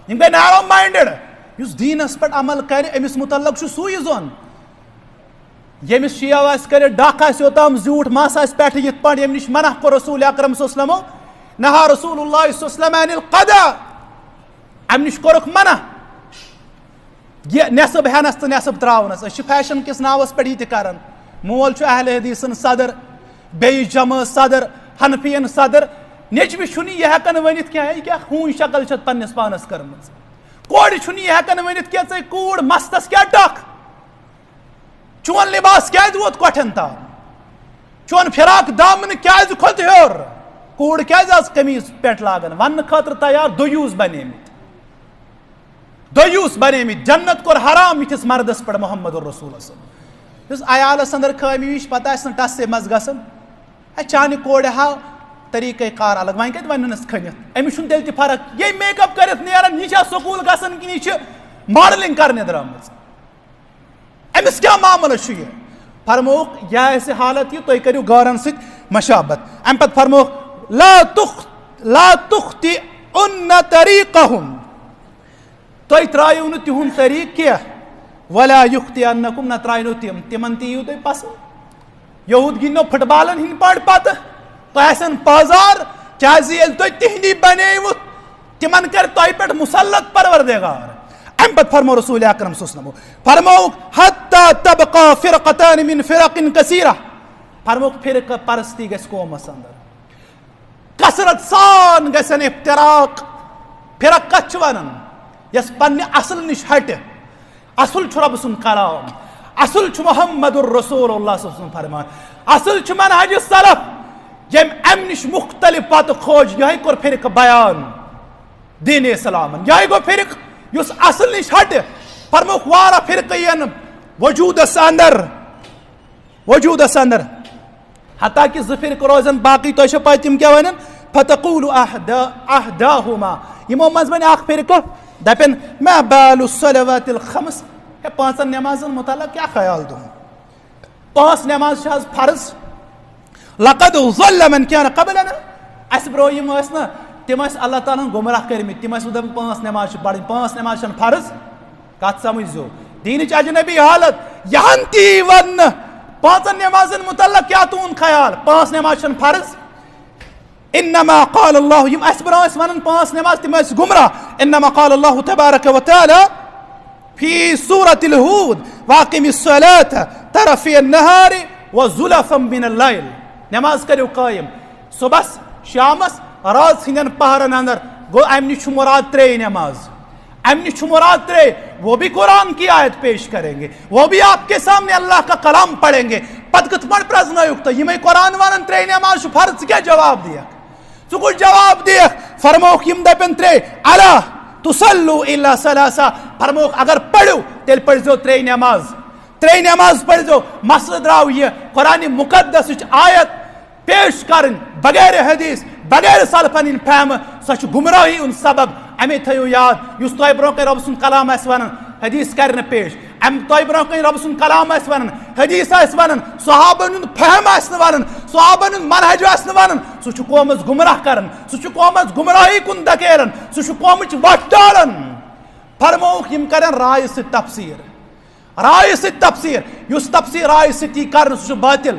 یِم گٔے narrow minded۔ یُس دیٖنَس پٮ۪ٹھ عمل کَرِ، أمِس مُتعلق چھُ سُے زوٚن۔ ییٚمِس شِیو آسہِ کٔرِتھ ڈَکھ آسہِ یوٚتام زیوٗٹھ مَس آسہِ پٮ۪ٹھٕ یِتھ پٲٹھۍ، ییٚمہِ نِش منع کوٚر رسول اکرم صلی اللہ علیہ وسلمو، نہا رسول اللہ صلی اللہ علیہ وسلم عن القدع، اَمہِ نِش کوٚرُکھ منع۔ یہِ نٮ۪صٕب ہٮ۪نَس تہٕ نٮ۪صٕب ترٛاونَس، أسۍ چھِ fashion کِس ناوَس پٮ۪ٹھ یہِ تہِ کَران۔ مول چھُ اہل حدیثن صدر، بیٚیِس جمٲژ صدر، حنفیَن صدر۔ نیٚچوِس چھُنہٕ یہِ ہٮ۪کان ؤنِتھ کینٛہہ، یہِ کیٛاہ ہوٗنۍ شکل چھَتھ پنٛنِس پانَس کٔرمٕژ۔ کورِ چھُنہٕ یہِ ہٮ۪کان ؤنِتھ کینٛہہ، ژَے کوٗر مستَس کیٛاہ ٹَکھ؟ چون لباس کیٛازِ ووت کۄٹھٮ۪ن تام؟ چون فراق دامنہٕ کیٛازِ کھوٚت ہیوٚر؟ کوٗر کیٛازِ آز قمیٖض پٮ۪ٹھ لاگان؟ وَننہٕ خٲطرٕ تیار، دٔیوٗس بَنیمٕتۍ۔ دٔیوٗس بنیمٕتۍ، جنت کوٚر حرام یِتھِس مردس پٮ۪ٹھ محمد رسول صلی اللہ علیہ وسلم۔ یُس عیالس اندر خٲمی وٕچھ، پتہٕ آسہِ نہٕ ٹسے منٛز گژھان۔ ہے، چانہِ کورِ ہا طریٖقے کار الگ، وۄنۍ کتہِ وننس کھٔنِتھ؟ أمِس چھُنہٕ تیٚلہِ تہِ فرق، ییٚمۍ make up کٔرِتھ نیران، یہِ چھا سکوٗل گژھان کِنہٕ یہِ چھِ modeling کرنہِ درٛامٕژ؟ أمِس کیٛاہ معاملہٕ چھُ یہِ؟ فرمووُکھ، یہِ آسہِ حالت یہِ، تُہۍ کٔرِو غٲرن سۭتۍ مشابت۔ امہِ پتہٕ فرمووُکھ، لا تخ-، لا تخطئن طریقہم۔ تُہۍ ترٛٲیِو نہٕ تِہُنٛد طریٖقہٕ کینٛہہ۔ ولا یخطئنکم، نہ ترٛاونو تِم، تِمن تہِ یِیِو تُہۍ پسنٛد۔ یہوٗد گِنٛدنو فٹ بالن ہٕنٛدۍ پٲٹھۍ پتہٕ، تۄہہِ آسن پٲزار، کیٛازِ ییٚلہِ تُہۍ تِہنٛدی بنیوُتھ، تِمن کرِ تۄہہِ پٮ۪ٹھ مسلط پروردگار۔ امہِ پتہٕ فرموو رسول اکرم صلی اللہ علیہ وسلمو، فرمووُکھ، حتی تبقى فرقتان من فرق کثیرہ، فرمووُکھ، فرقہ پرستی گژھِ قومس اندر۔ کثرت سان گژھن افتراق۔ فرق کتھ چھِ ونان؟ یس پننہِ اصل نِش ہٹہِ۔ اصل چھُ رب سُنٛد کلام، اصل چھُ محمد رسول اللہ صلی اللہ علیہ وسلم فرمان، اصل چھُ منہج سلف۔ ییٚمۍ امہِ نِش مختلف پتہٕ کھوج، یِہوٚے کوٚر فرقہٕ بیان دین اسلامن۔ یِہوٚے گوٚو فرقہٕ یُس اصل نِش ہٹہِ۔ فرمووُکھ، واریاہ فرقہٕ یِن وجودس اندر، وجودس اندر۔ حتیٰ کہ زٕ فرقہٕ روزن باقٕے، تۄہہِ چھو پَے تِم کیٛاہ وَنن؟ فتقول احدا احداہما، یِمو منٛز وَنہِ اکھ فرقہٕ، دَپن، ما بال الصلوات الخمس، ہے، پانٛژن نمازن متعلق کیٛاہ خیال تُہُنٛد؟ پانٛژھ نماز چھِ آز فرض۔ لقد ضل من كان قبلنا، اَسہِ برٛونٛہہ یِم ٲسۍ نہ، تِم ٲسۍ اللہ تعالیٰ ہن گمراہ کٔرمٕتۍ، تِم ٲسۍ دَپان پانٛژھ نماز چھِ پَرٕنۍ، پانٛژھ نماز چھَنہٕ فرض۔ کتھ سمجھزیو، دینٕچ اجنبی حالت، یہن تہِ یی وننہٕ، پانٛژن نمازن متعلق کیٛاہ تُہُنٛد خیال؟ پانٛژھ نماز چھَنہٕ فرض؟ انما قال اللہ، یِم اَسہِ برٛونٛہہ ٲسۍ ونان پانٛژھ نماز، تِم ٲسۍ گمراہ۔ انما قال اللہ تبارک و تعالی فی سورة الہود، واقم الصلاة طرفی النہار و زلفا من اللیل، نماز کٔرِو قٲیِم۔ صبحس، شامس، رٲژ ہٕنٛدٮ۪ن پہرن اندر۔ گوٚو، امہِ نِش چھُ مراد ترٛیٚیہِ نماز۔ امہِ نِش چھُ مراد ترٛیٚیہِ، وہ بھی قرآن کی آیت پیش کریں گے، وہ بھی آپ کے سامنے اللہ کا کلام پڑھیں گے۔ پتہٕ کِتھ پٲٹھۍ پرٛزنٲیِکھ تُہۍ؟ یِمے قرآن ونان ترٛیٚیہِ نماز چھُ فرض، ژٕ کیٛاہ جواب دِیَکھ؟ ژٕ کُس جواب دِیَکھ؟ فرمووُکھ یِم دَپن ترٛیٚیہِ، الا تصلوا الا ثلاثا، فرمووُکھ اگر پٔرِو، تیٚلہِ پٔرۍزیو ترٛیٚیہِ نماز۔ ترٛیٚیہِ نماز پٔرۍزیو۔ مسلہٕ درٛاو یہِ، قرآن مقدسٕچ آیت پیش کرٕنۍ بغیر حدیث، بغیر سلفن ہٕنٛدۍ فہمہٕ، سۄ چھِ گمراہی ہُنٛد سبب۔ اَمے تھٲیِو یاد، یُس تۄہہِ برٛونٛہہ کنہِ رۄب سُنٛد کلام آسہِ ونان، حدیث کرِ نہٕ پیش۔ اَمہِ تۄہہِ برٛونٛہہ کنہِ رۄب سُنٛد کلام آسہِ ونان، حدیث آسہِ ونان، صحابن ہُنٛد فہم آسہِ نہٕ ونان، صحابن ہُنٛد منہج آسہِ نہٕ ونان، سُہ چھُ قومس گمراہ کران، سُہ چھُ قومس گمراہی کُن دھکیلان، سُہ چھُ قومٕچ وَتھ ڈالان۔ فرمووُکھ یِم کرن رایہِ سۭتۍ تفسیر۔ رایہِ سۭتۍ تفسیر، یُس تفسیر رایہِ سۭتۍ یی کرنہٕ، سُہ چھُ باطل۔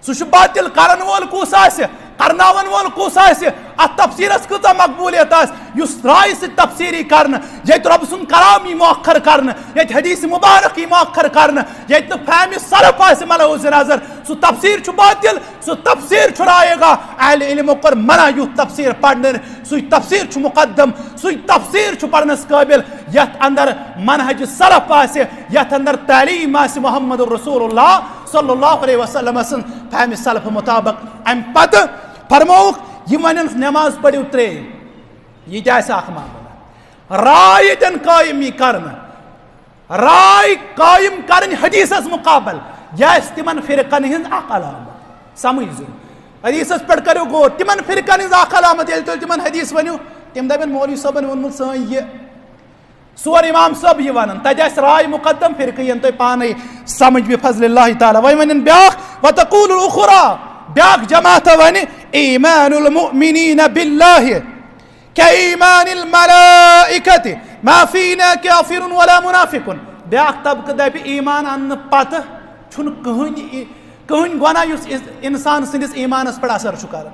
سُہ چھُ باطل۔ کرن وول کُس آسہِ، کرناون وول کُس آسہِ، اتھ تفسیرس کۭژاہ مقبولیت آسہِ؟ یُس رایہِ سۭتۍ تفسیر یی کرنہٕ، ییٚتہِ رۄب سُنٛد کلام یی مؤخر کرنہٕ، ییٚتہِ حدیث مبارک یی مؤخر کرنہٕ، ییٚتہِ نہٕ فہمِ سلف آسہِ ملحوظ نظر، سُہ تفسیر چھُ باطل، سُہ تفسیر چھُ رایگاہ۔ اہل علمو کوٚر منع یُتھ تفسیر پرنہٕ۔ سُے تفسیر چھُ مقدم، سُے تفسیر چھُ پرنس قٲبل، یتھ اندر منہج سلف آسہِ، یتھ اندر تعلیم آسہِ محمد رسول اللہ صلی اللہ علیہ وسلم سٕنٛز فہمِ سلف مطابق۔ امہِ پتہٕ فرمووُکھ، یِم ونن نماز پٔرِو ترٛے، یہِ تہِ آسہِ اکھ معاملہ۔ راے ییٚتٮ۪ن قٲیِم یی کرنہٕ، راے قٲیِم کرٕنۍ حدیثس مقابل، یہِ آسہِ تِمن فرقن ہٕنٛز اکھ علامت۔ سمجھ زِ حدیثس پٮ۪ٹھ کٔرِو غور، تِمن فرقن ہٕنٛز اکھ علامت، ییٚلہِ تُہۍ تِمن حدیث ؤنِو، تِم دپن، مولوی صٲبن ووٚنمُت سٲنۍ یہِ، سون امام صٲب یہِ ونان، تتہِ آسہِ راے مقدم، فرقہٕ یِن تۄہہِ پانے سمجھ بفضل اللہ تعالیٰ۔ وۄنۍ ونن بیاکھ، وتقول الاخرى، بیاکھ جماعت ونہِ، ایمان المؤمنین باللہ كإيمان الملائكة ما فينا كافر ولا منافق۔ بیاکھ طبقہٕ دپہِ ایمان اننہٕ پتہٕ چھُنہٕ کٕہٕنۍ، کٕہٕنۍ گۄناہ یُس اِس-، انسان سٕنٛدِس ایمانس پٮ۪ٹھ اثر چھُ کران۔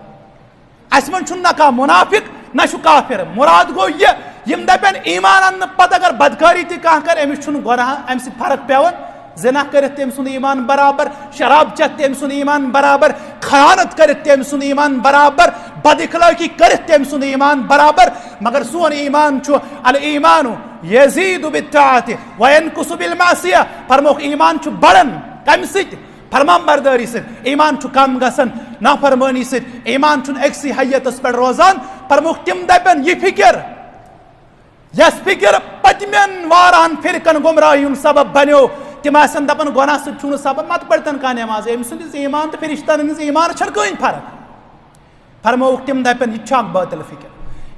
اسہِ منٛز چھُنہٕ نہ کانٛہہ منافق، نہ چھُ کافر۔ مراد گوٚو یہِ، یِم دپن ایمان اننہٕ پتہٕ اگر بدکٲری تہِ کانٛہہ کرِ، أمِس چھُنہٕ گۄناہ امہِ سۭتۍ فرق پٮ۪وان۔ زنا کٔرِتھ تہِ أمۍ سُنٛد ایمان برابر، شراب چٮ۪تھ تہِ أمۍ سُنٛد ایمان برابر، خیانت کٔرِتھ تہِ أمۍ سُنٛد ایمان برابر، بد اخلٲقی کٔرِتھ تہِ أمۍ سُنٛد ایمان برابر۔ مگر سون ایمان چھُ، الایمان یزید بالطاعت وینقص بالمعصیہ۔ فرموکھ، ایمان چھُ بڑان کمہِ سۭتۍ؟ فرمان بردٲری سۭتۍ۔ ایمان چھُ کم گژھان نافرمٲنی سۭتۍ، ایمان چھُنہٕ أکسٕے حیتس پٮ۪ٹھ روزان۔ فرموکھ، تِم دپن یہِ فکر، یس فکر پٔتمٮ۪ن واریاہن فرقن گمراہی ہُنٛد سبب بنیو، تِم آسن دپان گۄناہ سۭتۍ چھُنہٕ سبب، مت پٔرتن کانٛہہ نماز، أمۍ سٕنٛدِس ایمان تہٕ فرشتن ہٕنٛدِس ایمانس چھنہٕ کٕہٕنۍ فرق۔ فرمووُکھ، تِم دپن یہِ تہِ چھُ اکھ باطل فکر،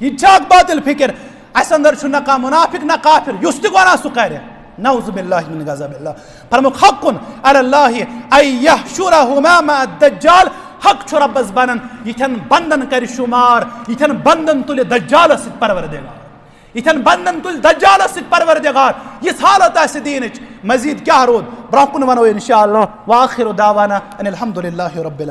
یہِ تہِ چھُ اکھ باطل فکر۔ اسہِ اندر چھُ نہ کانٛہہ منافق نہ کافر، یُس تہِ گۄناہ سُہ کرِ، نعوذ باللہ من غضب اللہ۔ فرمووُکھ، حق علی اللہ ان یحشرہما مع الدجال، حق چھُ ربس بنان یِتھٮ۪ن بندن کرِ شمار، یِتھٮ۪ن بندن تُلہِ دجالس سۭتۍ پروردگار۔ یِتھٮ۪ن بندن تُلۍ دجالس سۭتۍ پروردگار۔ یِژھ حالت آسہِ دیٖنٕچ، مزید کیٛاہ روٗد؟ برٛونٛہہ کُن ونو انشاءاللہ۔ وآخر دعوانا ان الحمد للہ رب العالمین۔